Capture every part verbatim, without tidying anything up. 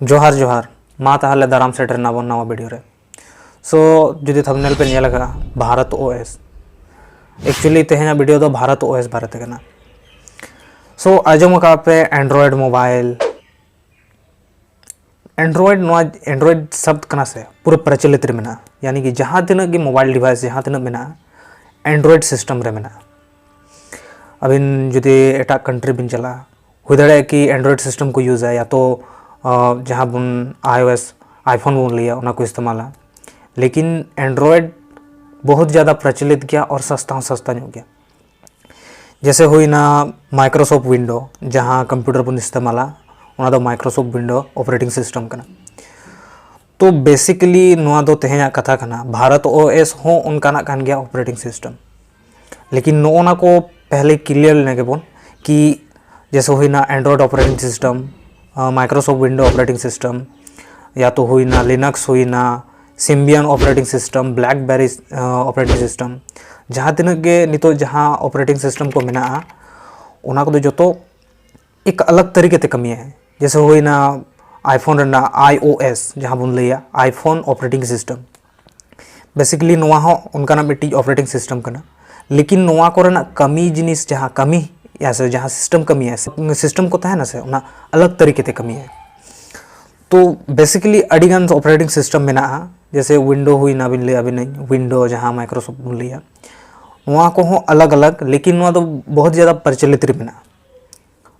ᱡᱚᱦᱟᱨ ᱡᱚᱦᱟᱨ᱾ ᱢᱟ ᱛᱟᱦᱚᱞᱮ ᱫᱟᱨᱟᱢ ᱥᱮᱴᱮᱨ ᱮᱱᱟ ᱵᱚᱱ ᱱᱟᱣᱟ ᱵᱷᱤᱰᱤᱭᱳ ᱨᱮ᱾ ᱥᱳ ᱡᱩᱫᱤ ᱛᱷᱟᱢᱵᱱᱮᱞ ᱯᱮ ᱧᱮᱞ ᱟᱠᱟᱫᱼᱟ, ᱵᱷᱟᱨᱚᱛ ᱳ ᱮᱥ, ᱮᱠᱪᱩᱭᱮᱞᱤ ᱛᱮᱦᱮᱧᱟᱜ ᱵᱷᱤᱰᱤᱭᱳ ᱫᱚ ᱵᱷᱟᱨᱚᱛ ᱳ ᱮᱥ ᱵᱟᱨᱮᱛᱮ ᱠᱟᱱᱟ᱾ ᱥᱳ ᱟᱸᱡᱚᱢ ᱟᱠᱟᱫ ᱯᱮ ᱮᱱᱰᱨᱚᱭᱮᱰ ᱢᱳᱵᱟᱭᱤᱞ, ᱮᱱᱰᱨᱚᱭᱮᱰ, ᱱᱚᱣᱟ ᱮᱱᱰᱨᱚᱭᱮᱰ ᱥᱟᱵᱫ ᱠᱟᱱᱟ ᱥᱮ, ᱯᱩᱨᱟᱹ ᱯᱨᱚᱪᱚᱞᱤᱛ ᱨᱮ ᱢᱮᱱᱟᱜᱼᱟ᱾ ᱭᱟᱱᱤ ᱠᱤ ᱡᱟᱦᱟᱸ ᱛᱤᱱᱟᱹᱜ ᱜᱮ ᱢᱳᱵᱟᱭᱤᱞ ᱰᱤᱵᱷᱟᱭᱤᱥ ᱡᱟᱦᱟᱸ ᱛᱤᱱᱟᱹᱜ ᱢᱮᱱᱟᱜᱼᱟ, ᱮᱱᱰᱨᱚᱭᱮᱰ ᱥᱤᱥᱴᱮᱢ ᱨᱮ ᱢᱮᱱᱟᱜᱼᱟ᱾ ᱟᱹᱵᱤᱱ ᱡᱩᱫᱤ ᱮᱴᱟᱜ ᱠᱟᱱᱴᱨᱤ ᱵᱤᱱ ᱪᱟᱞᱟᱜᱼᱟ, ᱦᱩᱭ ᱫᱟᱲᱮᱭᱟᱜᱼᱟ ᱠᱤ ᱮᱱᱰᱨᱚᱭᱮᱰ ᱥᱤᱥᱴᱮᱢ ᱠᱚ ᱤᱭᱩᱡᱟ, ᱭᱟ ᱛᱚ ᱟᱸ, ᱡᱟᱦᱟᱸ ᱵᱚᱱ iOS, iPhone ᱵᱚᱱ ᱞᱟᱹᱭᱟ, ᱚᱱᱟ ᱠᱚ ᱤᱥᱛᱮᱢᱟᱞᱟ᱾ ᱞᱮᱠᱤᱱ ᱮᱱᱰᱨᱚᱭᱮᱰ ᱵᱚᱦᱩᱛ ᱡᱟᱫᱟ ᱯᱨᱚᱪᱚᱞᱤᱛ ᱜᱮᱭᱟ ᱟᱨ ᱥᱟᱥᱛᱟ ᱦᱚᱸ ᱥᱟᱥᱛᱟ ᱧᱚᱜ ᱜᱮᱭᱟ᱾ ᱡᱮᱥᱮ ᱦᱩᱭᱱᱟ ᱢᱟᱭᱠᱨᱳᱥᱚᱯᱷᱴ ᱣᱤᱱᱰᱳ, ᱡᱟᱦᱟᱸ ᱠᱚᱢᱯᱤᱭᱩᱴᱟᱨ ᱵᱚᱱ ᱤᱥᱛᱮᱢᱟᱞᱟ, ᱚᱱᱟ ᱫᱚ ᱢᱟᱭᱠᱨᱳᱥᱚᱯᱷᱴ ᱣᱤᱱᱰᱳ ᱚᱯᱟᱨᱮᱴᱤᱝ ᱥᱤᱥᱴᱮᱢ ᱠᱟᱱᱟ᱾ ᱛᱚ ᱵᱮᱥᱤᱠᱟᱞᱤ ᱱᱚᱣᱟ ᱫᱚ ᱛᱮᱦᱮᱧᱟᱜ ᱠᱟᱛᱷᱟ ᱠᱟᱱᱟ, ᱵᱷᱟᱨᱚᱛ ᱳ ᱮᱥ ᱦᱚᱸ ᱚᱱᱠᱟᱱᱟᱜ ᱠᱟᱱ ᱜᱮᱭᱟ ᱚᱯᱟᱨᱮᱴᱤᱝ ᱥᱤᱥᱴᱮᱢ᱾ ᱞᱮᱠᱤᱱ ᱱᱚᱜᱼᱚ ᱱᱟ ᱠᱚ ᱯᱮᱦᱞᱮ ᱠᱞᱤᱭᱟᱨ ᱞᱮᱱᱟ ᱜᱮᱵᱚᱱ ᱠᱤ ᱡᱮᱥᱮ ᱦᱩᱭᱱᱟ Android operating system, Microsoft window operating system, ᱭᱟ ᱛᱚ ᱦᱩᱭᱱᱟ ᱞᱤᱱᱟᱠᱥ, ᱦᱩᱭᱱᱟ Symbian operating system, BlackBerry operating system, ᱡᱟᱦᱟᱸ ᱛᱤᱱᱟᱹᱜ ᱜᱮ ᱱᱤᱛᱚᱜ ᱡᱟᱦᱟᱸ ᱚᱯᱟᱨᱮᱴᱤᱝ ᱥᱤᱥᱴᱮᱢ ᱠᱚ ᱢᱮᱱᱟᱜᱼᱟ, ᱚᱱᱟ ᱠᱚᱫᱚ ᱡᱚᱛᱚ ᱮᱠ ᱟᱞᱟᱜᱽ ᱛᱟᱹᱨᱤᱠᱟ ᱛᱮ ᱠᱟᱹᱢᱤᱭᱟᱭ᱾ ᱡᱮᱥᱮ ᱦᱩᱭᱱᱟ iPhone ᱨᱮᱱᱟᱜ iOS, ᱡᱟᱦᱟᱸ ᱵᱚᱱ ᱞᱟᱹᱭᱟ iPhone operating system, ᱵᱮᱥᱤᱠᱟᱞᱤ ᱱᱚᱣᱟ ᱦᱚᱸ ᱚᱱᱠᱟᱱᱟᱜ ᱢᱤᱫᱴᱤᱡ ᱚᱯᱟᱨᱮᱴᱤᱝ ᱥᱤᱥᱴᱮᱢ ᱠᱟᱱᱟ᱾ ᱞᱮᱠᱤᱱ ᱱᱚᱣᱟ ᱠᱚᱨᱮᱱᱟᱜ ᱠᱟᱹᱢᱤ ᱡᱤᱱᱤᱥ, ᱡᱟᱦᱟᱸ ᱠᱟᱹᱢᱤ ᱭᱟ ᱥᱮ ᱡᱟᱦᱟᱸ ᱥᱤᱥᱴᱮᱢ ᱠᱟᱹᱢᱤᱭᱟ, ᱥᱤᱥᱴᱮᱢ ᱠᱚ ᱛᱟᱦᱮᱱᱟ ᱥᱮ, ᱚᱱᱟ ᱟᱞᱟᱜᱽ ᱛᱟᱹᱨᱤᱠᱟ ᱛᱮ ᱠᱟᱹᱢᱤᱭᱟᱭ᱾ ᱛᱚ ᱵᱮᱥᱤᱠᱟᱞᱤ ᱟᱹᱰᱤᱜᱟᱱ ᱚᱯᱟᱨᱮᱴᱤᱝ ᱥᱤᱥᱴᱮᱢ ᱢᱮᱱᱟᱜᱼᱟ, ᱡᱮᱥᱮ ᱣᱤᱱᱰᱳ ᱦᱩᱭᱱᱟ, ᱵᱤᱱ ᱞᱟᱹᱭᱟ ᱵᱤᱱᱟᱹᱧ ᱣᱤᱱᱰᱳ, ᱡᱟᱦᱟᱸ ᱢᱟᱭᱠᱨᱳᱥᱚᱯᱷᱴ ᱵᱚᱱ ᱞᱟᱹᱭᱟ, ᱱᱚᱣᱟ ᱠᱚᱦᱚᱸ ᱟᱞᱟᱜᱽ ᱟᱞᱟᱜᱽ, ᱞᱮᱠᱤᱱ ᱱᱚᱣᱟ ᱫᱚ ᱵᱚᱦᱩᱛ ᱡᱟᱫᱟ ᱯᱨᱚᱪᱚᱞᱤᱛ ᱨᱮ ᱢᱮᱱᱟᱜᱼᱟ,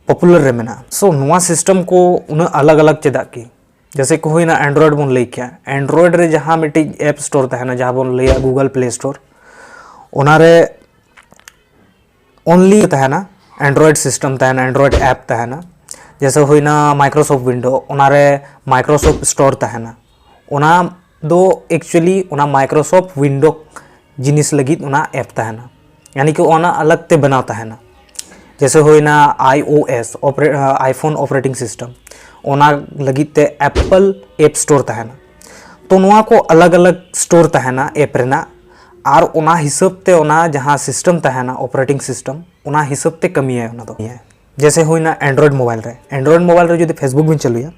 ᱯᱚᱯᱩᱞᱟᱨ ᱨᱮ ᱢᱮᱱᱟᱜᱼᱟ᱾ ᱥᱳ ᱱᱚᱣᱟ ᱥᱤᱥᱴᱮᱢ ᱠᱚ ᱩᱱᱟᱹᱜ ᱟᱞᱟᱜᱽ ᱟᱞᱟᱜᱽ ᱪᱮᱫᱟᱜ ᱠᱤ? ᱡᱮᱥᱮ ᱠᱚ ᱦᱩᱭᱱᱟ ᱮᱱᱰᱨᱚᱭᱮᱰ ᱵᱚᱱ ᱞᱟᱹᱭ ᱠᱮᱭᱟ, ᱮᱱᱰᱨᱚᱭᱮᱰ ᱨᱮ ᱡᱟᱦᱟᱸ ᱢᱤᱫᱴᱤᱡ ᱮᱯ ᱥᱴᱳᱨ ᱛᱟᱦᱮᱱᱟ, ᱡᱟᱦᱟᱸ ᱵᱚᱱ ᱞᱟᱹᱭᱟ ᱜᱩᱜᱚᱞ ᱯᱞᱮ ᱥᱴᱳᱨ, ᱚᱱᱟᱨᱮ ᱚᱱᱞᱤ ᱛᱟᱦᱮᱱᱟ, ᱮᱱᱰᱨᱚᱭᱮᱰ ᱥᱤᱥᱴᱮᱢ ᱛᱟᱦᱮᱱᱟ, ᱮᱱᱰᱨᱚᱭᱮᱰ ᱮᱯ ᱛᱟᱦᱮᱱᱟ᱾ ᱡᱮᱥᱮ ᱦᱩᱭᱱᱟ ᱢᱟᱭᱠᱨᱳᱥᱚᱯᱷᱴ ᱣᱤᱱᱰᱳ, ᱚᱱᱟᱨᱮ ᱢᱟᱭᱠᱨᱳᱥᱚᱯᱷᱴ ᱥᱴᱳᱨ ᱛᱟᱦᱮᱱᱟ᱾ ᱚᱱᱟ ᱫᱚ ᱮᱠᱪᱩᱭᱮᱞᱤ ᱚᱱᱟ ᱢᱟᱭᱠᱨᱳᱥᱚᱯᱷᱴ ᱣᱤᱱᱰᱳ ᱡᱤᱱᱤᱥ ᱞᱟᱹᱜᱤᱫ ᱚᱱᱟ ᱮᱯ ᱛᱟᱦᱮᱱᱟ, ᱭᱟᱱᱤ ᱠᱤ ᱚᱱᱟ ᱟᱞᱟᱜᱽ ᱛᱮ ᱵᱮᱱᱟᱣ ᱛᱟᱦᱮᱱᱟ᱾ ᱡᱮᱥᱮ ᱦᱩᱭᱱᱟ iOS, iPhone operating system, ᱚᱱᱟ ᱞᱟᱹᱜᱤᱫ ᱛᱮ Apple App Store ᱛᱟᱦᱮᱱᱟ᱾ ᱛᱚ ᱱᱚᱣᱟ ᱠᱚ ᱟᱞᱟᱜᱽ ᱟᱞᱟᱜᱽ ᱥᱴᱳᱨ ᱛᱟᱦᱮᱱᱟ ᱮᱯ ᱨᱮᱱᱟᱜ, ᱟᱨ ᱚᱱᱟ ᱦᱤᱥᱟᱹᱵ ᱛᱮ ᱚᱱᱟ ᱡᱟᱦᱟᱸ ᱥᱤᱥᱴᱮᱢ ᱛᱟᱦᱮᱱᱟ, ᱚᱯᱟᱨᱮᱴᱤᱝ ᱥᱤᱥᱴᱮᱢ, ᱚᱱᱟ ᱦᱤᱥᱟᱹᱵ ᱛᱮ ᱠᱟᱹᱢᱤᱭᱟᱭ ᱚᱱᱟ ᱫᱚ᱾ ᱡᱮᱥᱮ ᱦᱩᱭᱱᱟ ᱮᱱᱰᱨᱚᱭᱮᱰ ᱢᱳᱵᱟᱭᱤᱞ ᱨᱮ, ᱮᱱᱰᱨᱚᱭᱮᱰ ᱢᱳᱵᱟᱭᱤᱞ ᱨᱮ ᱡᱩᱫᱤ ᱯᱷᱮᱥᱵᱩᱠ ᱵᱤᱱ ᱪᱟᱹᱞᱩᱭᱟ,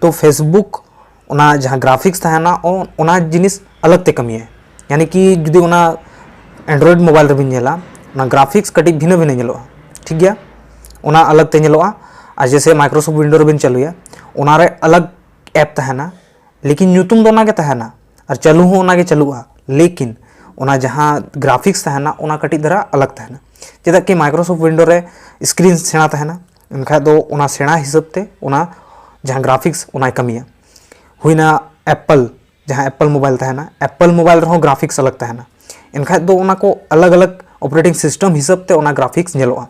ᱛᱚ Facebook ᱚᱱᱟ ᱡᱟᱦᱟᱸ ᱜᱨᱟᱯᱷᱤᱠᱥ ᱛᱟᱦᱮᱱᱟ, ᱚ- ᱚᱱᱟ ᱡᱤᱱᱤᱥ ᱟᱞᱟᱜᱽ ᱛᱮ ᱠᱟᱹᱢᱤᱭᱟᱭ᱾ ᱭᱟᱱᱤ ᱠᱤ ᱡᱩᱫᱤ ᱚᱱᱟ Android ᱢᱳᱵᱟᱭᱤᱞ ᱨᱮᱵᱤᱱ ᱧᱮᱞᱟ, ᱚᱱᱟ ᱜᱨᱟᱯᱷᱤᱠᱥ ᱠᱟᱹᱴᱤᱡ ᱵᱷᱤᱱᱟᱹ ᱵᱷᱤᱱᱟᱹ ᱧᱮᱞᱚᱜᱼᱟ, ᱴᱷᱤᱠ ᱜᱮᱭᱟ, ᱚᱱᱟ ᱟᱞᱟᱜᱽ ᱛᱮ ᱧᱮᱞᱚᱜᱼᱟ᱾ ᱟᱨ ᱡᱮᱥᱮ Microsoft Windows ᱨᱮᱵᱤᱱ ᱪᱟᱹᱞᱩᱭᱟ, ᱚᱱᱟᱨᱮ ᱟᱞᱟᱜᱽ ᱮᱯ ᱛᱟᱦᱮᱱᱟ, ᱞᱮᱠᱤᱱ ᱧᱩᱛᱩᱢ ᱫᱚ ᱚᱱᱟᱜᱮ ᱛᱟᱦᱮᱱᱟ ᱟᱨ ᱪᱟᱹᱞᱩ ᱦᱚᱸ ᱚᱱᱟᱜᱮ ᱪᱟᱹᱞᱩᱜᱼᱟ, ᱞᱮᱠᱤᱱ ᱚᱱᱟ ᱡᱟᱦᱟᱸ ᱜᱨᱟᱯᱷᱤᱠᱥ ᱛᱟᱦᱮᱱᱟ ᱚᱱᱟ ᱠᱟᱹᱴᱤᱡ ᱫᱷᱟᱨᱟ ᱟᱞᱟᱜᱽ ᱛᱟᱦᱮᱱᱟ᱾ ᱪᱮᱫᱟᱜ ᱠᱤ Microsoft Windows ᱨᱮ ᱥᱠᱨᱤᱱ ᱥᱮᱬᱟ ᱛᱟᱦᱮᱱᱟ, ᱮᱱᱠᱷᱟᱡ ᱫᱚ ᱚᱱᱟ ᱥᱮᱬᱟ ᱦᱤᱥᱟᱹᱵ ᱛᱮ ᱚᱱᱟ ᱡᱟᱦᱟᱸ ᱜᱨᱟᱯᱷᱤᱠᱥ ᱚᱱᱟᱭ ᱠᱟᱹᱢᱤᱭᱟ᱾ ᱦᱩᱭᱱᱟ Apple, ᱡᱟᱦᱟᱸ Apple ᱢᱳᱵᱟᱭᱤᱞ ᱛᱟᱦᱮᱱᱟ, Apple ᱢᱳᱵᱟᱭᱤᱞ ᱨᱮᱦᱚᱸ ᱜᱨᱟᱯᱷᱤᱠᱥ ᱟᱞᱟᱜᱽ ᱛᱟᱦᱮᱱᱟ᱾ ᱮᱱᱠᱷᱟᱡ ᱫᱚ ᱚᱱᱟ ᱠᱚ ᱟᱞᱟᱜᱽ ᱟᱞᱟᱜᱽ ᱚᱯᱟᱨᱮᱴᱤᱝ ᱥᱤᱥᱴᱮᱢ ᱦᱤᱥᱟᱹᱵ ᱛᱮ ᱚᱱᱟ ᱜᱨᱟᱯᱷᱤᱠᱥ ᱧᱮᱞᱚᱜᱼᱟ᱾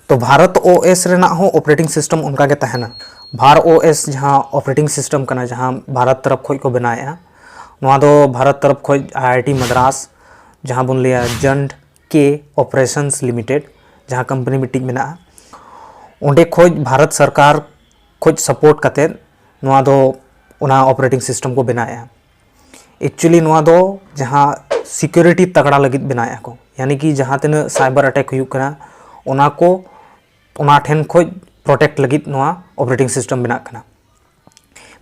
ᱛᱚ ᱵᱷᱟᱨᱚᱛ ᱳ ᱮᱥ ᱨᱮᱱᱟᱜ ᱦᱚᱸ ᱚᱯᱟᱨᱮᱴᱤᱝ ᱥᱤᱥᱴᱮᱢ ᱚᱱᱠᱟ ᱜᱮ ᱛᱟᱦᱮᱱᱟ᱾ ᱵᱷᱟᱨ ᱳ ᱮᱥ ᱡᱟᱦᱟᱸ ᱚᱯᱟᱨᱮᱴᱤᱝ ᱥᱤᱥᱴᱮᱢ ᱠᱟᱱᱟ, ᱡᱟᱦᱟᱸ ᱵᱷᱟᱨᱚᱛ ᱛᱚᱨᱚᱯ ᱠᱷᱚᱡ ᱠᱚ ᱵᱮᱱᱟᱣᱮᱫᱼᱟ, ᱱᱚᱣᱟ ᱫᱚ ᱵᱷᱟᱨᱚᱛ ᱛᱚᱨᱚᱯ ᱠᱷᱚᱡ ᱟᱭ ᱟᱭ ᱴᱤ ᱢᱟᱫᱽᱨᱟᱥ, ᱡᱟᱦᱟᱸ ᱵᱚᱱ ᱞᱟᱹᱭᱟ ᱡᱮᱱᱰ ᱠᱮ ᱚᱯᱟᱨᱮᱥᱚᱱᱥ ᱞᱤᱢᱤᱴᱮᱰ, ᱡᱟᱦᱟᱸ ᱠᱳᱢᱯᱟᱱᱤ ᱢᱤᱫᱴᱤᱡ ᱢᱮᱱᱟᱜᱼᱟ, ᱚᱸᱰᱮ ᱠᱷᱚᱡ ᱵᱷᱟᱨᱚᱛ ᱥᱚᱨᱠᱟᱨ ᱠᱷᱚᱡ ᱥᱟᱯᱳᱨᱴ ᱠᱟᱛᱮᱫ ᱱᱚᱣᱟ ᱫᱚ, ᱚᱱᱟ ᱚᱯᱟᱨᱮᱴᱤᱝ ᱥᱤᱥᱴᱮᱢ ᱠᱚ ᱵᱮᱱᱟᱣᱮᱫᱼᱟ᱾ ᱮᱠᱪᱩᱭᱮᱞᱤ ᱱᱚᱣᱟ ᱫᱚ ᱡᱟᱦᱟᱸ ᱥᱤᱠᱩᱨᱤᱴᱤ ᱛᱟᱜᱽᱲᱟ ᱞᱟᱹᱜᱤᱫ ᱵᱮᱱᱟᱣᱮᱫᱼᱟ ᱠᱚ, ᱭᱟᱱᱤ ᱠᱤ ᱡᱟᱦᱟᱸ ᱛᱤᱱᱟᱹᱜ ᱥᱟᱭᱵᱟᱨ ᱮᱴᱮᱠ ᱦᱩᱭᱩᱜ ᱠᱟᱱᱟ, ᱚᱱᱟ ᱠᱚ, ᱚᱱᱟ ᱴᱷᱮᱱ ᱠᱷᱚᱡ ᱯᱨᱚᱴᱮᱠᱴ ᱞᱟᱹᱜᱤᱫ ᱱᱚᱣᱟ ᱚᱯᱟᱨᱮᱴᱤᱝ ᱥᱤᱥᱴᱮᱢ ᱵᱮᱱᱟᱜ ᱠᱟᱱᱟ᱾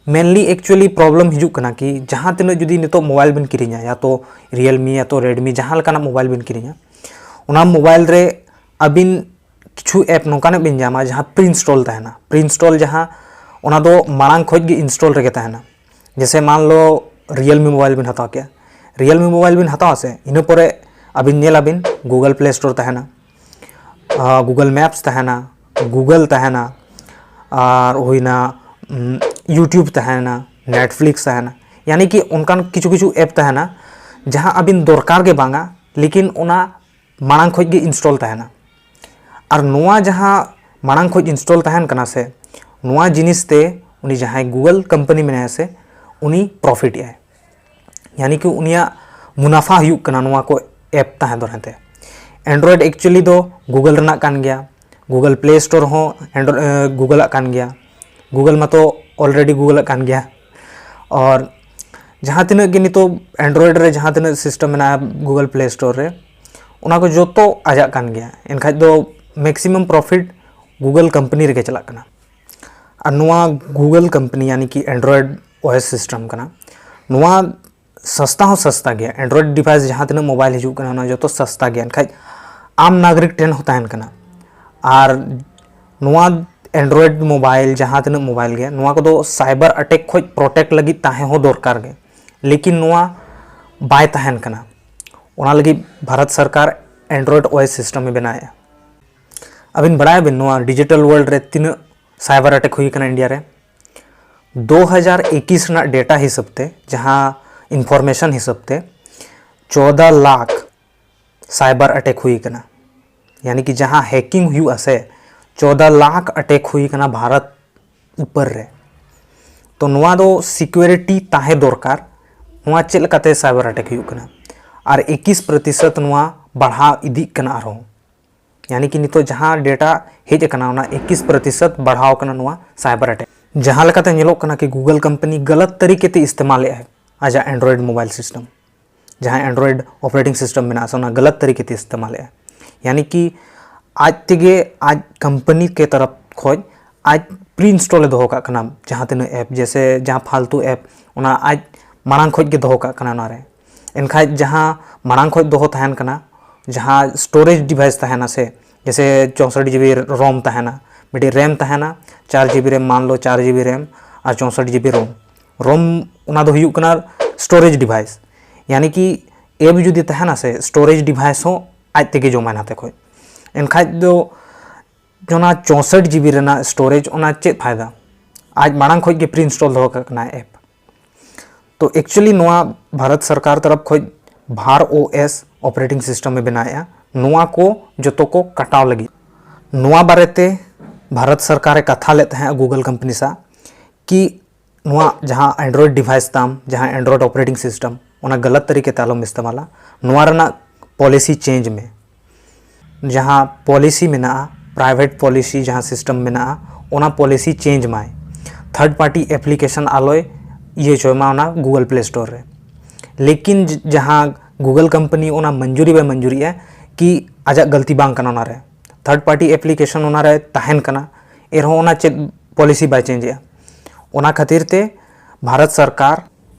ᱢᱮᱱᱞᱤ ᱮᱠᱪᱩᱭᱮᱞᱤ ᱯᱨᱚᱵᱞᱮᱢ ᱦᱤᱡᱩᱜ ᱠᱟᱱᱟ ᱠᱤ ᱡᱟᱦᱟᱸ ᱛᱤᱱᱟᱹᱜ ᱡᱩᱫᱤ ᱱᱤᱛᱚᱜ ᱢᱳᱵᱟᱭᱤᱞ ᱵᱮᱱ ᱠᱤᱨᱤᱧᱟ, ᱭᱟ ᱛᱚ ᱨᱤᱭᱮᱞᱢᱤ ᱭᱟ ᱛᱚ ᱨᱮᱰᱢᱤ, ᱡᱟᱦᱟᱸ ᱞᱮᱠᱟᱱᱟᱜ ᱢᱳᱵᱟᱭᱤᱞ ᱵᱮᱱ ᱠᱤᱨᱤᱧᱟ, ᱚᱱᱟ ᱢᱳᱵᱟᱭᱤᱞ ᱨᱮ ᱟᱹᱵᱤᱱ ᱠᱤᱪᱷᱩ ᱮᱯ ᱱᱚᱝᱠᱟᱱᱟᱜ ᱵᱤᱱ ᱧᱟᱢᱟ ᱡᱟᱦᱟᱸ ᱯᱨᱤ ᱤᱱᱥᱴᱚᱞ ᱛᱟᱦᱮᱱᱟ᱾ ᱯᱨᱤ ᱤᱱᱥᱴᱚᱞ ᱡᱟᱦᱟᱸ, ᱚᱱᱟ ᱫᱚ ᱢᱟᱲᱟᱝ ᱠᱷᱚᱡ ᱜᱮ ᱤᱱᱥᱴᱚᱞ ᱨᱮᱜᱮ ᱛᱟᱦᱮᱱᱟ᱾ ᱡᱮᱥᱮ ᱢᱟᱱ ᱞᱚ ᱨᱤᱭᱮᱞᱢᱤ ᱢᱳᱵᱟᱭᱤᱞ ᱵᱤᱱ ᱦᱟᱛᱟᱣ ᱠᱮᱜᱼᱟ, ᱨᱤᱭᱮᱞᱢᱤ ᱢᱳᱵᱟᱭᱤᱞ ᱵᱤᱱ ᱦᱟᱛᱟᱣᱟ ᱥᱮ, ᱤᱱᱟᱹ ᱯᱚᱨᱮ ᱟᱹᱵᱤᱱ ᱧᱮᱞᱟᱵᱤᱱ Google Play Store ᱛᱟᱦᱮᱱᱟ, ᱟᱨ Google Maps ᱛᱟᱦᱮᱱᱟ, Google ᱛᱟᱦᱮᱱᱟ, ᱟᱨ ᱦᱩᱭᱱᱟ YouTube ᱛᱟᱦᱮᱱᱟ, Netflix ᱛᱟᱦᱮᱱᱟ, ᱭᱟᱱᱤ ᱠᱤ ᱚᱱᱠᱟᱱ ᱠᱤᱪᱷᱩ ᱠᱤᱪᱷᱩ ᱮᱯ ᱛᱟᱦᱮᱱᱟ ᱡᱟᱦᱟᱸ ᱟᱹᱵᱤᱱ ᱫᱚᱨᱠᱟᱨ ᱜᱮ ᱵᱟᱝᱟ, ᱞᱮᱠᱤᱱ ᱚᱱᱟ ᱢᱟᱲᱟᱝ ᱠᱷᱚᱡ ᱜᱮ ᱤᱱᱥᱴᱚᱞ ᱛᱟᱦᱮᱱᱟ᱾ ᱟᱨ ᱱᱚᱣᱟ ᱡᱟᱦᱟᱸ ᱢᱟᱲᱟᱝ ᱠᱷᱚᱡ ᱤᱱᱥᱴᱚᱞ ᱛᱟᱦᱮᱱ ᱠᱟᱱᱟ ᱥᱮ, ᱱᱚᱣᱟ ᱡᱤᱱᱤᱥ ᱛᱮ ᱩᱱᱤ ᱡᱟᱦᱟᱸᱭ Google ᱠᱳᱢᱯᱟᱱᱤ ᱢᱮᱱᱟᱭᱟ ᱥᱮ, ᱩᱱᱤ ᱯᱨᱚᱯᱷᱤᱴ ᱮᱜᱼᱟᱭ, ᱭᱟᱱᱤ ᱠᱤ ᱩᱱᱤᱭᱟᱜ ᱢᱩᱱᱟᱯᱷᱟ ᱦᱩᱭᱩᱜ ᱠᱟᱱᱟ ᱱᱚᱣᱟ ᱠᱚ ᱮᱯ ᱛᱟᱦᱮᱸ ᱫᱚᱨᱟᱭ ᱛᱮ᱾ Android ᱮᱠᱪᱩᱭᱮᱞᱤ ᱫᱚ Google ᱨᱮᱱᱟᱜ ᱠᱟᱱ ᱜᱮᱭᱟ, Google Play Store ᱦᱚᱸ Andro- ᱮ, Google ᱟᱜ ᱠᱟᱱ ᱜᱮᱭᱟ, Google ᱢᱟᱛᱚ already Google ᱟᱜ ᱠᱟᱱ ᱜᱮᱭᱟ᱾ ᱟᱨ ᱡᱟᱦᱟᱸ ᱛᱤᱱᱟᱹᱜ ᱜᱮ ᱱᱤᱛᱚᱜ Android ᱨᱮ ᱡᱟᱦᱟᱸ ᱛᱤᱱᱟᱹᱜ ᱥᱤᱥᱴᱮᱢ ᱢᱮᱱᱟᱜᱼᱟ Google Play Store ᱨᱮ, ᱚᱱᱟ ᱠᱚ ᱡᱚᱛᱚ ᱟᱡᱟᱜ ᱠᱟᱱ ᱜᱮᱭᱟ᱾ ᱮᱱᱠᱷᱟᱡ ᱫᱚ ᱢᱮᱠᱥᱤᱢᱟᱢ ᱯᱨᱚᱯᱷᱤᱴ Google ᱠᱳᱢᱯᱟᱱᱤ ᱨᱮᱜᱮ ᱪᱟᱞᱟᱜ ᱠᱟᱱᱟ᱾ ᱟᱨ ᱱᱚᱣᱟ Google company ᱭᱟᱱᱤ ᱠᱤ Android OS system ᱠᱟᱱᱟ, ᱱᱚᱣᱟ ᱥᱚᱥᱛᱟ ᱦᱚᱸ ᱥᱚᱥᱛᱟ ᱜᱮᱭᱟ᱾ Android device ᱡᱟᱦᱟᱸ ᱛᱤᱱᱟᱹᱜ mobile ᱦᱤᱡᱩᱜ ᱠᱟᱱᱟ, ᱚᱱᱟ ᱡᱚᱛᱚ ᱥᱚᱥᱛᱟ ᱜᱮᱭᱟ᱾ ᱮᱱᱠᱷᱟᱡ ᱟᱢ ᱱᱟᱜᱚᱨᱤᱠ ᱴᱷᱮᱱ ᱦᱚᱸ ᱛᱟᱦᱮᱱ ᱠᱟᱱᱟ᱾ ᱟᱨ ᱱᱚᱣᱟ Android mobile, ᱡᱟᱦᱟᱸ ᱛᱤᱱᱟᱹᱜ mobile ᱜᱮ, ᱱᱚᱣᱟ ᱠᱚᱫᱚ cyber attack ᱠᱷᱚᱡ protect ᱞᱟᱹᱜᱤᱫ ᱛᱟᱦᱮᱸ ᱦᱚᱸ ᱫᱚᱨᱠᱟᱨ ᱜᱮ᱾ ᱞᱮᱠᱤᱱ ᱱᱚᱣᱟ ᱵᱟᱭ ᱛᱟᱦᱮᱱ ᱠᱟᱱᱟ᱾ ᱚᱱᱟ ᱞᱟᱹᱜᱤᱫ ᱵᱷᱟᱨᱚᱛ ᱥᱚᱨᱠᱟᱨ Android OS system ᱮ ᱵᱮᱱᱟᱣᱮᱫᱼᱟ᱾ ᱟᱹᱵᱤᱱ ᱵᱟᱲᱟᱭᱟᱵᱤᱱ ᱱᱚᱣᱟ digital world ᱨᱮ ᱛᱤᱱᱟᱹᱜ cyber attack ᱦᱩᱭ ᱟᱠᱟᱱᱟ ᱤᱱᱰᱤᱭᱟ ᱨᱮ? ᱫᱩ ᱦᱟᱡᱟᱨ ᱮᱠᱩᱥ ᱨᱮᱱᱟᱜ data ᱦᱤᱥᱟᱹᱵ ᱛᱮ, ᱡᱟᱦᱟᱸ information ᱦᱤᱥᱟᱹᱵ ᱛᱮ, ᱪᱳᱫᱟ ᱞᱟᱠᱷ cyber attack ᱦᱩᱭ ᱟᱠᱟᱱᱟ᱾ ᱭᱟᱱᱤ ᱠᱤ ᱡᱟᱦᱟᱸ hacking ᱦᱩᱭᱩᱜᱼᱟ ᱥᱮ, ᱪᱳᱫᱟ ᱞᱟᱠᱷ attack ᱦᱩᱭ ᱟᱠᱟᱱᱟ ᱵᱷᱟᱨᱚᱛ ᱩᱯᱚᱨ ᱨᱮ᱾ ᱛᱚ ᱱᱚᱣᱟ ᱫᱚ security ᱛᱟᱦᱮᱸ ᱫᱚᱨᱠᱟᱨ᱾ ᱱᱚᱣᱟ ᱪᱮᱫ ᱞᱮᱠᱟᱛᱮ cyber attack ᱦᱩᱭᱩᱜ ᱠᱟᱱᱟ? ᱟᱨ ᱮᱠᱩᱥ ᱯᱨᱚᱛᱤᱥᱚᱛ ᱱᱚᱣᱟ ᱵᱟᱲᱦᱟᱣ ᱤᱫᱤᱜ ᱠᱟᱱᱟ ᱟᱨᱦᱚᱸ᱾ ᱭᱟᱱᱤ ᱠᱤ ᱱᱤᱛᱚᱜ ᱡᱟᱦᱟᱸ data ᱦᱮᱡ ᱟᱠᱟᱱᱟ, ᱚᱱᱟ ᱮᱠᱩᱥ ᱯᱨᱚᱛᱤᱥᱚᱛ ᱵᱟᱲᱦᱟᱣ ᱟᱠᱟᱱᱟ ᱱᱚᱣᱟ cyber attack᱾ ᱡᱟᱦᱟᱸ ᱞᱮᱠᱟᱛᱮ ᱧᱮᱞᱚᱜ ᱠᱟᱱᱟ ᱠᱤ Google company ᱜᱟᱞᱟᱛ ᱛᱟᱹᱨᱤᱠᱟ ᱛᱮ ᱤᱥᱛᱮᱢᱟᱞᱮᱫᱼᱟᱭ ᱟᱡᱟᱜ Android mobile system, ᱡᱟᱦᱟᱸ Android operating system ᱢᱮᱱᱟᱜᱼᱟ ᱥᱮ, ᱚᱱᱟ ᱜᱟᱞᱟᱛ ᱛᱟᱹᱨᱤᱠᱟ ᱛᱮ ᱤᱥᱛᱮᱢᱟᱞᱮᱫᱼᱟᱭ᱾ ᱭᱟᱱᱤ ᱠᱤ ᱟᱡ ᱛᱮᱜᱮ, ᱟᱡ company ᱠᱮ ᱛᱚᱨᱚᱯ ᱠᱷᱚᱡ ᱟᱡ pre install ᱮ ᱫᱚᱦᱚ ᱠᱟᱜ ᱠᱟᱱᱟ᱾ ᱡᱟᱦᱟᱸ ᱛᱤᱱᱟᱹᱜ app, ᱡᱮᱥᱮ ᱡᱟᱦᱟᱸ ᱯᱷᱟᱞᱛᱩ app, ᱚᱱᱟ ᱟᱡ ᱢᱟᱲᱟᱝ ᱠᱷᱚᱡ ᱜᱮ ᱫᱚᱦᱚ ᱠᱟᱜ ᱠᱟᱱᱟ ᱚᱱᱟᱨᱮ᱾ ᱮᱱᱠᱷᱟᱡ ᱡᱟᱦᱟᱸ ᱢᱟᱲᱟᱝ ᱠᱷᱚᱡ ᱫᱚᱦᱚ ᱛᱟᱦᱮᱱ ᱠᱟᱱᱟ, ᱡᱟᱦᱟᱸ storage device ᱛᱟᱦᱮᱱᱟ ᱥᱮ, ᱡᱮᱥᱮ ᱪᱳᱥᱚᱴ GB ROM ᱛᱟᱦᱮᱱᱟ, ᱢᱤᱫᱴᱤᱡ RAM ᱛᱟᱦᱮᱱᱟ, ᱪᱟᱨ GB RAM, ᱢᱟᱱ ᱞᱚ ᱪᱟᱨ GB RAM ᱟᱨ ᱪᱳᱥᱚᱴ GB ROM᱾ ROM ᱚᱱᱟ ᱫᱚ ᱦᱩᱭᱩᱜ ᱠᱟᱱᱟ storage device᱾ ᱭᱟᱱᱤ ᱠᱤ app ᱡᱩᱫᱤ ᱛᱟᱦᱮᱱᱟ ᱥᱮ, storage device ᱦᱚᱸ ᱟᱡ ᱛᱮᱜᱮ ᱡᱚᱢᱟᱭ ᱱᱟᱛᱮ ᱠᱷᱚᱡ᱾ ᱮᱱᱠᱷᱟᱡ ᱫᱚ ᱚᱱᱟ ᱪᱳᱥᱚᱴ GB ᱨᱮᱱᱟᱜ storage, ᱚᱱᱟ ᱪᱮᱫ ᱯᱷᱟᱭᱫᱟ? ᱟᱡ ᱢᱟᱲᱟᱝ ᱠᱷᱚᱡ ᱜᱮ pre install ᱫᱚᱦᱚ ᱠᱟᱜ ᱠᱟᱱᱟ app᱾ ᱛᱚ actually ᱱᱚᱣᱟ ᱵᱷᱟᱨᱚᱛ ᱥᱚᱨᱠᱟᱨ ᱛᱚᱨᱚᱯ ᱠᱷᱚᱡ ᱵᱷᱟᱨ OS operating system ᱮ ᱵᱮᱱᱟᱣᱮᱫᱼᱟ, ᱱᱚᱣᱟ ᱠᱚ ᱡᱚᱛᱚ ᱠᱚ ᱠᱟᱴᱟᱣ ᱞᱟᱹᱜᱤᱫ᱾ ᱱᱚᱣᱟ ᱵᱟᱨᱮᱛᱮ ᱵᱷᱟᱨᱚᱛ ᱥᱚᱨᱠᱟᱨ ᱮ ᱠᱟᱛᱷᱟ ᱞᱮᱫ ᱛᱟᱦᱮᱸᱫ Google company ᱥᱟᱶ ᱠᱤ ᱱᱚᱣᱟ ᱡᱟᱦᱟᱸ Android device ᱛᱟᱢ, ᱡᱟᱦᱟᱸ Android operating system, ᱚᱱᱟ ᱜᱟᱞᱟᱛ ᱛᱟᱹᱨᱤᱠᱟ ᱛᱮ ᱟᱞᱚᱢ ᱤᱥᱛᱮᱢᱟᱞᱟ, ᱱᱚᱣᱟ ᱨᱮᱱᱟᱜ policy change ᱢᱮ᱾ ᱡᱟᱦᱟᱸ policy ᱢᱮᱱᱟᱜᱼᱟ, private policy ᱡᱟᱦᱟᱸ system ᱢᱮᱱᱟᱜᱼᱟ, ᱚᱱᱟ policy change ᱢᱟᱭ᱾ Third party application ᱟᱞᱚᱭ ᱤᱭᱟᱹ ᱦᱚᱪᱚᱭ ᱢᱟ ᱚᱱᱟ Google Play Store ᱨᱮ᱾ ᱞᱮᱠᱤᱱ ᱡ-, ᱡᱟᱦᱟᱸ Google company ᱚᱱᱟ ᱢᱚᱧᱡᱩᱨᱤ ᱵᱟᱭ ᱢᱚᱧᱡᱩᱨᱤᱭᱮᱫᱼᱟ ᱠᱤ ᱟᱡᱟᱜ ᱜᱟᱹᱞᱛᱤ ᱵᱟᱝ ᱠᱟᱱᱟ ᱚᱱᱟᱨᱮ, third party application ᱚᱱᱟᱨᱮ ᱛᱟᱦᱮᱱ ᱠᱟᱱᱟ, ᱮᱱᱨᱮᱦᱚᱸ ᱚᱱᱟ ᱪᱮᱫ ᱯᱚᱞᱤᱥᱤ ᱵᱟᱭ ᱪᱮᱧᱡᱽ ᱮᱜᱼᱟ᱾ ᱚᱱᱟ ᱠᱷᱟᱹᱛᱤᱨ ᱛᱮ ᱵᱷᱟᱨᱚᱛ ᱥᱚᱨᱠᱟᱨ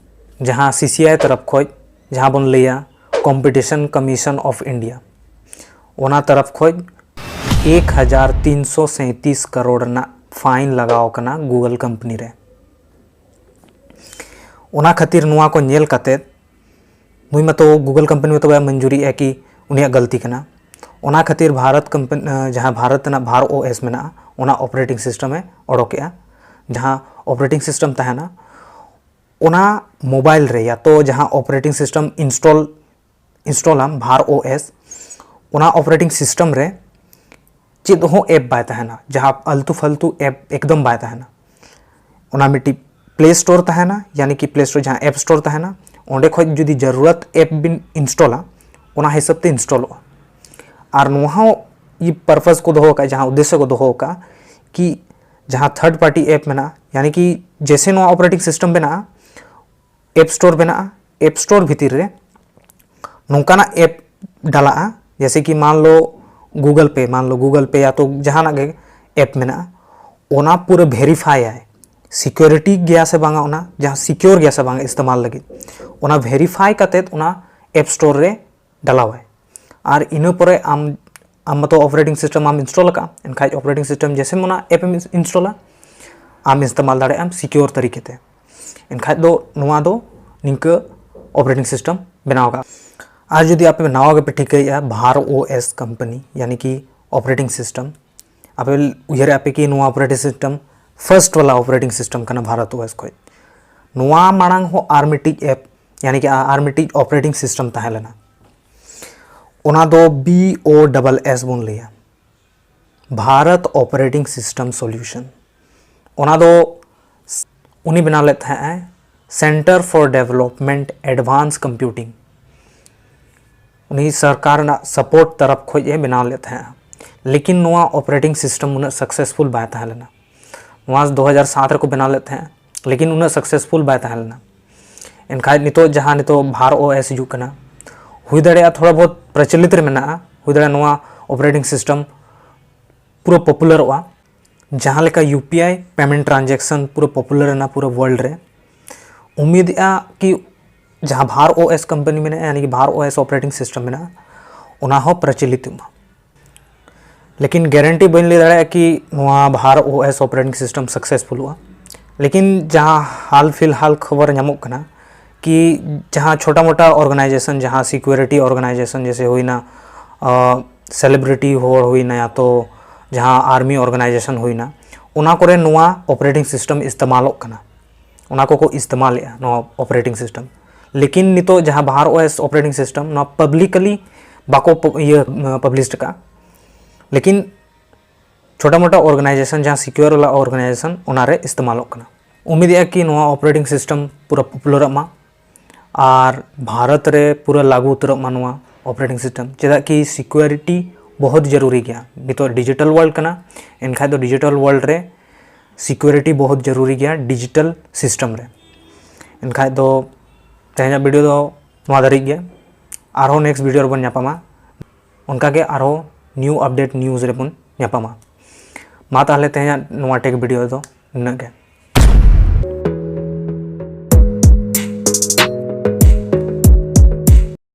ᱡᱟᱦᱟᱸ ᱥᱤᱥᱤᱟᱭ ᱛᱚᱨᱚᱯ ᱠᱷᱚᱡ, ᱡᱟᱦᱟᱸ ᱵᱚᱱ ᱞᱟᱹᱭᱟ Competition Commission of India, ᱚᱱᱟ ᱛᱚᱨᱚᱯ ᱠᱷᱚᱡ ᱮᱠ ᱦᱟᱡᱟᱨ ᱛᱤᱱᱥᱚ ᱥᱟᱸᱭᱛᱤᱥ ᱠᱟᱨᱳᱲ ᱨᱮᱱᱟᱜ ᱯᱷᱟᱭᱤᱱ ᱞᱟᱜᱟᱣ ᱠᱟᱱᱟ ᱜᱩᱜᱚᱞ ᱠᱳᱢᱯᱟᱱᱤ ᱨᱮ᱾ ᱚᱱᱟ ᱠᱷᱟᱹᱛᱤᱨ ᱱᱚᱣᱟ ᱠᱚ ᱧᱮᱞ ᱠᱟᱛᱮ ᱱᱩᱭ ᱢᱟᱛᱚ ᱜᱩᱜᱚᱞ ᱠᱳᱢᱯᱟᱱᱤ ᱢᱟᱛᱚ ᱵᱟᱭ ᱢᱚᱧᱡᱩᱨᱤᱭᱮᱜᱼᱟ ᱠᱤ ᱩᱱᱤᱭᱟᱜ ᱜᱟᱹᱞᱛᱤ ᱠᱟᱱᱟ᱾ ᱚᱱᱟ ᱠᱷᱟᱹᱛᱤᱨ ᱵᱷᱟᱨᱚᱛ ᱠᱳᱢᱯᱟᱱᱤ, ᱡᱟᱦᱟᱸ ᱵᱷᱟᱨᱚᱛ ᱨᱮᱱᱟᱜ ᱵᱷᱟᱨ ᱳ ᱮᱥ ᱢᱮᱱᱟᱜᱼᱟ, ᱚᱱᱟ ᱚᱯᱟᱨᱮᱴᱤᱝ ᱥᱤᱥᱴᱮᱢ ᱮ ᱚᱰᱚᱠᱮᱜᱼᱟ᱾ ᱡᱟᱦᱟᱸ ᱚᱯᱟᱨᱮᱴᱤᱝ ᱥᱤᱥᱴᱮᱢ ᱛᱟᱦᱮᱱᱟ, ᱚᱱᱟ ᱢᱳᱵᱟᱭᱤᱞ ᱨᱮ ᱭᱟ ᱛᱚ ᱡᱟᱦᱟᱸ ᱚᱯᱟᱨᱮᱴᱤᱝ ᱥᱤᱥᱴᱮᱢ ᱤᱱᱥᱴᱚᱞ ᱤᱱᱥᱴᱚᱞᱟᱢ ᱵᱷᱟᱨ ᱳ ᱮᱥ, ᱚᱱᱟ ᱚᱯᱟᱨᱮᱴᱤᱝ ᱥᱤᱥᱴᱮᱢ ᱨᱮ ᱪᱮᱫ ᱦᱚᱸ ᱮᱯ ᱵᱟᱭ ᱛᱟᱦᱮᱱᱟ, ᱡᱟᱦᱟᱸ ᱟᱞᱛᱩ ᱯᱷᱟᱞᱛᱩ ᱮᱯ ᱮᱠᱫᱚᱢ ᱵᱟᱭ ᱛᱟᱦᱮᱱᱟ᱾ ᱚᱱᱟ ᱢᱤᱫᱴᱤᱡ ᱯᱞᱮ ᱥᱴᱳᱨ ᱛᱟᱦᱮᱱᱟ, ᱭᱟᱱᱤ ᱠᱤ ᱯᱞᱮ ᱥᱴᱳᱨ, ᱡᱟᱦᱟᱸ ᱮᱯ ᱥᱴᱳᱨ ᱛᱟᱦᱮᱱᱟ, ᱚᱸᱰᱮ ᱠᱷᱚᱡ ᱡᱩᱫᱤ ᱡᱟᱹᱨᱩᱨᱟᱛ ᱮᱯ ᱵᱤᱱ ᱤᱱᱥᱴᱚᱞᱟ, ᱚᱱᱟ ᱦᱤᱥᱟᱹᱵ ᱛᱮ ᱤᱱᱥᱴᱚᱞᱚᱜᱼᱟ᱾ ᱟᱨ ᱱᱚᱣᱟ ᱦᱚᱸ ᱯᱟᱨᱯᱟᱥ ᱠᱚ ᱫᱚᱦᱚ ᱟᱠᱟᱫᱼᱟ, ᱡᱟᱦᱟᱸ ᱩᱫᱽᱫᱮᱥᱥᱚ ᱠᱚ ᱫᱚᱦᱚ ᱟᱠᱟᱫᱼᱟ ᱠᱤ ᱡᱟᱦᱟᱸ ᱛᱷᱟᱨᱰ ᱯᱟᱨᱴᱤ ᱮᱯ ᱢᱮᱱᱟᱜᱼᱟ, ᱭᱟᱱᱤ ᱠᱤ ᱡᱮᱥᱮ ᱱᱚᱣᱟ ᱚᱯᱟᱨᱮᱴᱤᱝ ᱥᱤᱥᱴᱮᱢ ᱢᱮᱱᱟᱜᱼᱟ, ᱮᱯ ᱥᱴᱳᱨ ᱵᱮᱱᱟᱜᱼᱟ, ᱮᱯ ᱥᱴᱳᱨ ᱵᱷᱤᱛᱤᱨ ᱨᱮ ᱱᱚᱝᱠᱟᱱᱟᱜ ᱮᱯ ᱰᱟᱞᱟᱜᱼᱟ, ᱡᱮᱭᱥᱮ ᱠᱤ ᱢᱟᱱ ᱞᱚ ᱜᱩᱜᱚᱞ ᱯᱮ, ᱢᱟᱱ ᱞᱚ ᱜᱩᱜᱚᱞ ᱯᱮ ᱭᱟ ᱛᱚ ᱡᱟᱦᱟᱱᱟᱜ ᱜᱮ ᱮᱯ ᱢᱮᱱᱟᱜᱼᱟ, ᱚᱱᱟ ᱯᱩᱨᱟᱹ ᱵᱷᱮᱨᱤᱯᱷᱟᱭ ᱟᱭ, ᱥᱤᱠᱩᱨᱤᱴᱤ ᱜᱮᱭᱟ ᱥᱮ ᱵᱟᱝᱟ, ᱚᱱᱟ ᱡᱟᱦᱟᱸ ᱥᱤᱠᱤᱭᱳᱨ ᱜᱮᱭᱟ ᱥᱮ ᱵᱟᱝᱟ ᱤᱥᱛᱮᱢᱟᱞ ᱞᱟᱹᱜᱤᱫ, ᱚᱱᱟ ᱵᱷᱮᱨᱤᱯᱷᱟᱭ ᱠᱟᱛᱮᱫ ᱚᱱᱟ ᱮᱯ ᱥᱴᱳᱨ ᱨᱮ ᱰᱟᱞᱟᱣᱟᱭ᱾ ᱟᱨ ᱤᱱᱟᱹ ᱯᱚᱨᱮ ᱟᱢ, ᱟᱢ ᱢᱟᱛᱚ ᱚᱯᱟᱨᱮᱴᱤᱝ ᱥᱤᱥᱴᱮᱢ ᱟᱢ ᱤᱱᱥᱴᱚᱞ ᱟᱠᱟᱫᱼᱟ, ᱮᱱᱠᱷᱟᱡ ᱚᱯᱟᱨᱮᱴᱤᱝ ᱥᱤᱥᱴᱮᱢ ᱡᱮᱥᱮᱢ ᱚᱱᱟ ᱮᱯ ᱮᱢ ᱤᱱᱥᱴᱚᱞᱟ, ᱟᱢ ᱤᱥᱛᱮᱢᱟᱞ ᱫᱟᱲᱮᱭᱟᱜ ᱟᱢ ᱥᱤᱠᱤᱭᱳᱨ ᱛᱟᱹᱨᱤᱠᱟ ᱛᱮ᱾ ᱮᱱᱠᱷᱟᱡ ᱫᱚ ᱱᱚᱣᱟ ᱫᱚ ᱱᱤᱝᱠᱟᱹ ᱚᱯᱟᱨᱮᱴᱤᱝ ᱥᱤᱥᱴᱮᱢ ᱵᱮᱱᱟᱣ ᱟᱠᱟᱫᱼᱟ᱾ ᱟᱨ ᱡᱩᱫᱤ ᱟᱯᱮ ᱱᱟᱣᱟ ᱜᱮᱯᱮ ᱴᱷᱤᱠᱟᱹᱭᱮᱫᱼᱟ ᱵᱷᱟᱨ ᱳ ᱮᱥ ᱠᱳᱢᱯᱟᱱᱤ, ᱭᱟᱱᱤ ᱠᱤ ᱚᱯᱟᱨᱮᱴᱤᱝ ᱥᱤᱥᱴᱮᱢ, ᱟᱯᱮ ᱩᱭᱦᱟᱹᱨᱮᱫᱼᱟ ᱯᱮ ᱠᱤ ᱱᱚᱣᱟ ᱚᱯᱟᱨᱮᱴᱤᱝ ᱥᱤᱥᱴᱮᱢ ᱯᱷᱟᱨᱥᱴ ᱣᱟᱞᱟ ᱚᱯᱟᱨᱮᱴᱤᱝ ᱥᱤᱥᱴᱮᱢ ᱠᱟᱱᱟ ᱵᱷᱟᱨᱚᱛ ᱳ ᱮᱥ ᱠᱷᱚᱡ᱾ ᱱᱚᱣᱟ ᱢᱟᱲᱟᱝ ᱦᱚᱸ ᱟᱨ ᱢᱤᱫᱴᱤᱡ ᱮᱯ, ᱭᱟᱱᱤ ᱠᱤ ᱟᱨ ᱢᱤᱫᱴᱤᱡ ᱚᱯᱟᱨᱮᱴᱤᱝ ᱥᱤᱥᱴᱮᱢ ᱛᱟᱦᱮᱸ ᱞᱮᱱᱟ, ᱚᱱᱟ ᱫᱚ ᱵᱤ ᱳ ᱰᱚᱵᱚᱞ ᱮᱥ ᱵᱚᱱ ᱞᱟᱹᱭᱟ, ᱵᱷᱟᱨᱚᱛ ᱚᱯᱟᱨᱮᱴᱤᱝ ᱥᱤᱥᱴᱮᱢ ᱥᱚᱞᱭᱩᱥᱚᱱ᱾ ᱚᱱᱟ ᱫᱚ ᱩᱱᱤ ᱵᱮᱱᱟᱣ ᱞᱮᱫ ᱛᱟᱦᱮᱸᱜ ᱟᱭ Centre for Development Advanced Computing᱾ ᱩᱱᱤ ᱥᱚᱨᱠᱟᱨ ᱨᱮᱱᱟᱜ ᱥᱟᱯᱳᱨᱴ ᱛᱚᱨᱚᱯ ᱠᱷᱚᱡ ᱮ ᱵᱮᱱᱟᱣ ᱞᱮᱫ ᱛᱟᱦᱮᱸᱜᱼᱟ, ᱞᱮᱠᱤᱱ ᱱᱚᱣᱟ ᱚᱯᱟᱨᱮᱴᱤᱝ ᱥᱤᱥᱴᱮᱢ ᱩᱱᱟᱹᱜ ᱥᱟᱠᱥᱮᱥᱯᱷᱩᱞ ᱵᱟᱭ ᱛᱟᱦᱮᱸ ᱞᱮᱱᱟ᱾ ᱱᱚᱣᱟ ᱫᱩ ᱦᱟᱡᱟᱨ ᱥᱟᱛ ᱨᱮᱠᱚ ᱵᱮᱱᱟᱣ ᱞᱮᱫ ᱛᱟᱦᱮᱸᱜᱼᱟ, ᱞᱮᱠᱤᱱ ᱩᱱᱟᱹᱜ ᱥᱟᱠᱥᱮᱥᱯᱷᱩᱞ ᱵᱟᱭ ᱛᱟᱦᱮᱸ ᱞᱮᱱᱟ᱾ ᱮᱱᱠᱷᱟᱡ ᱱᱤᱛᱚᱜ ᱡᱟᱦᱟᱸ ᱱᱤᱛᱚᱜ ᱵᱷᱟᱨ ᱳ ᱮᱥ ᱦᱤᱡᱩᱜ ᱠᱟᱱᱟ, ᱦᱩᱭ ᱫᱟᱲᱮᱭᱟᱜᱼᱟ ᱛᱷᱚᱲᱟ ᱵᱚᱦᱩᱛ ᱯᱨᱚᱪᱚᱞᱤᱛ ᱨᱮ ᱢᱮᱱᱟᱜᱼᱟ, ᱦᱩᱭ ᱫᱟᱲᱮᱭᱟᱜᱼᱟ ᱱᱚᱣᱟ ᱚᱯᱟᱨᱮᱴᱤᱝ ᱥᱤᱥᱴᱮᱢ ᱯᱩᱨᱟᱹ ᱯᱚᱯᱩᱞᱟᱨᱚᱜᱼᱟ, ᱡᱟᱦᱟᱸ ᱞᱮᱠᱟ U P I payment transaction ᱯᱩᱨᱟᱹ popular ᱮᱱᱟ ᱯᱩᱨᱟᱹ world ᱨᱮ, ᱩᱢᱤᱫᱮᱜᱼᱟ ᱠᱤ ᱡᱟᱦᱟᱸ ᱵᱷᱟᱨ ᱳ ᱮᱥ company ᱢᱮᱱᱟᱜᱼᱟ, ᱭᱟᱱᱤ ᱠᱤ ᱵᱷᱟᱨ ᱳ ᱮᱥ operating system ᱢᱮᱱᱟᱜᱼᱟ, ᱚᱱᱟ ᱦᱚᱸ ᱯᱨᱚᱪᱚᱞᱤᱛᱚᱜ ᱢᱟ᱾ ᱞᱮᱠᱤᱱ guarantee ᱵᱟᱹᱧ ᱞᱟᱹᱭ ᱫᱟᱲᱮᱭᱟᱜᱼᱟ ᱠᱤ ᱱᱚᱣᱟ ᱵᱷᱟᱨ ᱳ ᱮᱥ operating system successfulᱚᱜᱼᱟ᱾ ᱞᱮᱠᱤᱱ ᱡᱟᱦᱟᱸ ᱦᱟᱞ ᱯᱷᱤᱞᱦᱟᱞ ᱠᱷᱚᱵᱚᱨ ᱧᱟᱢᱚᱜ ᱠᱟᱱᱟ ᱠᱤ ᱡᱟᱦᱟᱸ ᱪᱷᱳᱴᱟ ᱢᱳᱴᱟ organization, ᱡᱟᱦᱟᱸ security organization ᱡᱮᱥᱮ ᱦᱩᱭᱱᱟ, ᱥᱮᱞᱤᱵᱨᱤᱴᱤ ᱦᱚᱲ ᱦᱩᱭᱱᱟ, ᱭᱟ ᱛᱚ ᱡᱟᱦᱟᱸ ᱟᱨᱢᱤ organization ᱦᱩᱭᱱᱟ, ᱚᱱᱟ ᱠᱚᱨᱮ ᱱᱚᱣᱟ operating system ᱤᱥᱛᱮᱢᱟᱞᱚᱜ ᱠᱟᱱᱟ, ᱚᱱᱟ ᱠᱚᱠᱚ ᱤᱥᱛᱮᱢᱟᱞᱮᱜᱼᱟ ᱱᱚᱣᱟ operating system᱾ ᱞᱮᱠᱤᱱ ᱱᱤᱛᱚᱜ ᱡᱟᱦᱟᱸ ᱵᱷᱟᱨ ᱳ ᱮᱥ operating system, ᱱᱚᱣᱟ publicly ᱵᱟᱠᱚ ᱯᱚ- ᱤᱭᱟᱹ publish ᱟᱠᱟᱫᱼᱟ, ᱞᱮᱠᱤᱱ ᱪᱷᱳᱴᱟ ᱢᱳᱴᱟ organization, ᱡᱟᱦᱟᱸ secure ᱣᱟᱞᱟ organization, ᱚᱱᱟᱨᱮ ᱤᱥᱛᱮᱢᱟᱞᱚᱜ ᱠᱟᱱᱟ᱾ ᱩᱢᱤᱫᱮᱜᱼᱟ ᱠᱤ ᱱᱚᱣᱟ operating system ᱯᱩᱨᱟᱹ popularᱚᱜ ᱢᱟ ᱟᱨ ᱵᱷᱟᱨᱚᱛ ᱨᱮ ᱯᱩᱨᱟᱹ ᱞᱟᱹᱜᱩ ᱩᱛᱟᱹᱨᱚᱜ ᱢᱟ ᱱᱚᱣᱟ operating system, ᱪᱮᱫᱟᱜ ᱠᱤ security ᱵᱚᱦᱩᱛ ᱡᱟᱹᱨᱩᱨᱤ ᱜᱮᱭᱟ᱾ ᱱᱤᱛᱚᱜ digital world ᱠᱟᱱᱟ, ᱮᱱᱠᱷᱟᱡ ᱫᱚ digital world ᱨᱮ security ᱵᱚᱦᱩᱛ ᱡᱟᱹᱨᱩᱨᱤ ᱜᱮᱭᱟ digital system ᱨᱮ᱾ ᱮᱱᱠᱷᱟᱡ ᱫᱚ ᱛᱮᱦᱮᱧᱟᱜ video ᱫᱚ ᱱᱚᱣᱟ ᱫᱷᱟᱹᱨᱤᱡ ᱜᱮ᱾ ᱟᱨᱦᱚᱸ next video ᱨᱮᱵᱚᱱ ᱧᱟᱯᱟᱢᱟ, ᱚᱱᱠᱟᱜᱮ ᱟᱨᱦᱚᱸ new update news ᱨᱮᱵᱚᱱ ᱧᱟᱯᱟᱢᱟ᱾ ᱢᱟ ᱛᱟᱦᱚᱞᱮ ᱛᱮᱦᱮᱧᱟᱜ ᱱᱚᱣᱟ tech video ᱫᱚ ᱱᱤᱱᱟᱹᱜ ᱜᱮ᱾